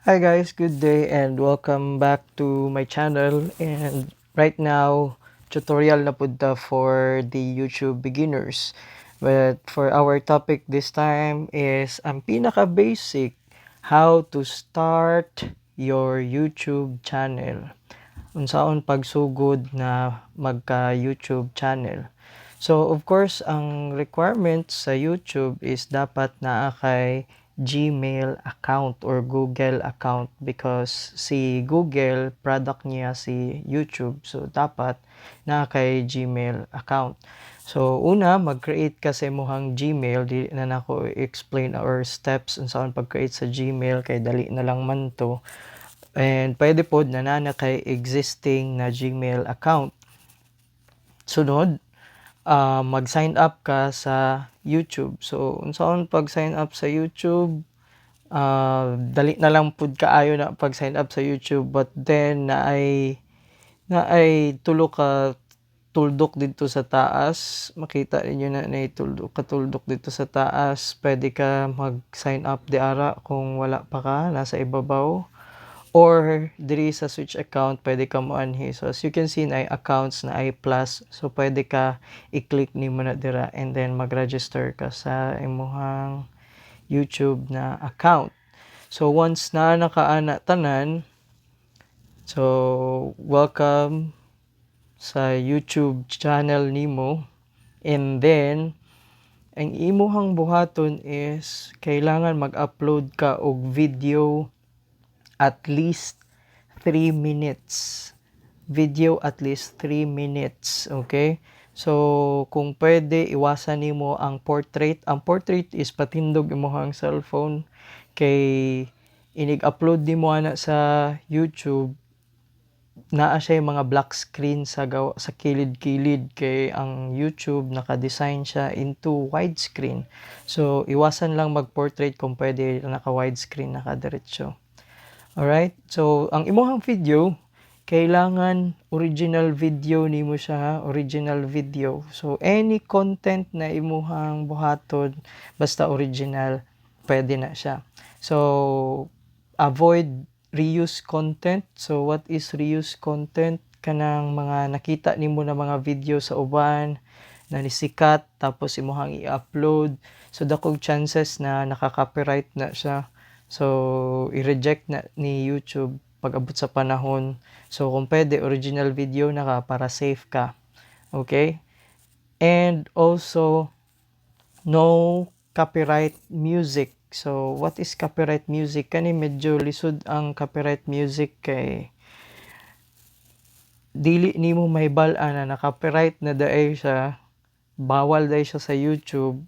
Hi guys, good day and welcome back to my channel. And right now, tutorial na pud ta for the YouTube beginners. But for our topic this time is ang pinaka basic, how to start your YouTube channel. Unsaon pagsugod na magka YouTube channel. So of course, ang requirements sa YouTube is dapat naa kay Gmail account or Google account because si Google, product niya si YouTube. So dapat naa kay Gmail account. So una, mag-create ka sa imong Gmail. Di na nako explain our steps unsaon pag-create sa Gmail kay dali na lang man to. And pwede pod na naa kay existing na Gmail account. Sunod, mag-sign up ka sa YouTube. So unsaon pag-sign up sa YouTube? Dali na lang pud kaayo na pag-sign up sa YouTube, but then naay tulo ka tuldok didto sa taas. Makita ninyo na naay tuldok ka tuldok didto sa taas. Pwede ka mag-sign up diara kung wala pa ka, nasa ibabaw. Or diri sa switch account, pwede ka moanhi. So as you can see, naay accounts, naay plus. So pwede ka i-click nimo na dira and then mag-register ka sa imuhang YouTube na account. So once na nakaana tanan, so welcome sa YouTube channel nimo. And then ang imuhang buhaton is kailangan mag-upload ka og video, at least 3 minutes. Video at least 3 minutes, okay? So kung pwede, iwasan nimo ang portrait. Ang portrait is patindog imuhang cellphone kay inig-upload nimo ana sa YouTube, naa siya mga black screen sa kilid-kilid kay ang YouTube naka-design siya into widescreen. So iwasan lang mag-portrait kung pwede naka-widescreen, naka-diretso. Alright? So ang imuhang video, kailangan original video nimo siya ha, original video. So any content na imuhang buhaton, basta original, pwede na siya. So avoid reuse content. So what is reuse content? Kanang mga nakita nimo na mga video sa uban na nisikat tapos imuhang i-upload. So dakog chances na naka-copyright na siya. So i-reject na ni YouTube pag abot sa panahon. So kung pwede, original video na ka para safe ka. Okay? And also, no copyright music. So what is copyright music? Kani medyo lisod ang copyright music kay dili nimo mahibal-an na na-copyright na diay siya, bawal diay siya sa YouTube.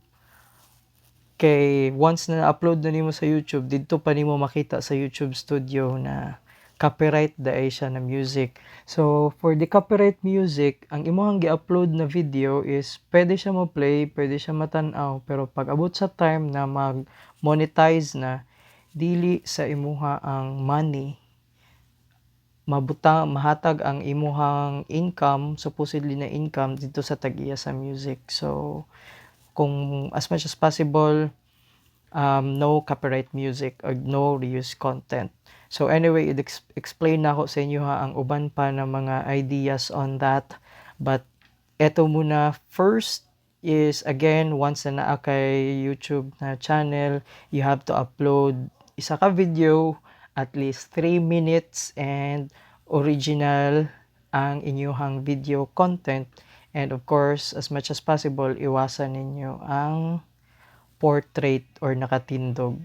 Kay once na na-upload na nimo sa YouTube, didto pa nimo makita sa YouTube Studio na copyright diay siya na music. So for the copyright music, ang imuhang gi-upload na video is pwede siya mo-play, pwede siya matan-aw, pero pag abot sa time na mag-monetize na, dili sa imuha ang money. Mabutang mahatag ang imuhang income, supposedly na income, didto sa tag-iya sa music. So kung as much as possible, no copyright music or no reuse content. So anyway, i-explain nako sa inyo ha ang uban pa na mga ideas on that. But eto muna, first is again, once na naa kay YouTube na channel, you have to upload isa ka video, at least 3 minutes, and original ang inyuhang video content. And of course, as much as possible, iwasan ninyo ang portrait or nakatindog.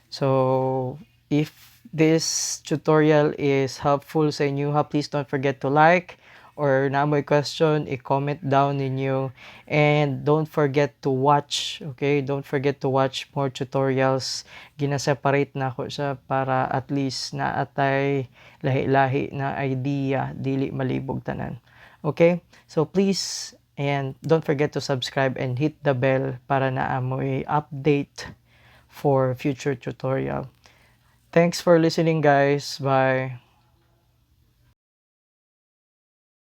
So, if this tutorial is helpful sa inyo ha, please don't forget to like, or naa moy question, i-comment down ninyo. And don't forget to watch, okay? Don't forget to watch more tutorials. Gina-separate nako siya para at least naa tay lahi-lahi na idea, dili malibog tanan. Okay? So please, and don't forget to subscribe and hit the bell para naa moy update for future tutorial. Thanks for listening, guys. Bye.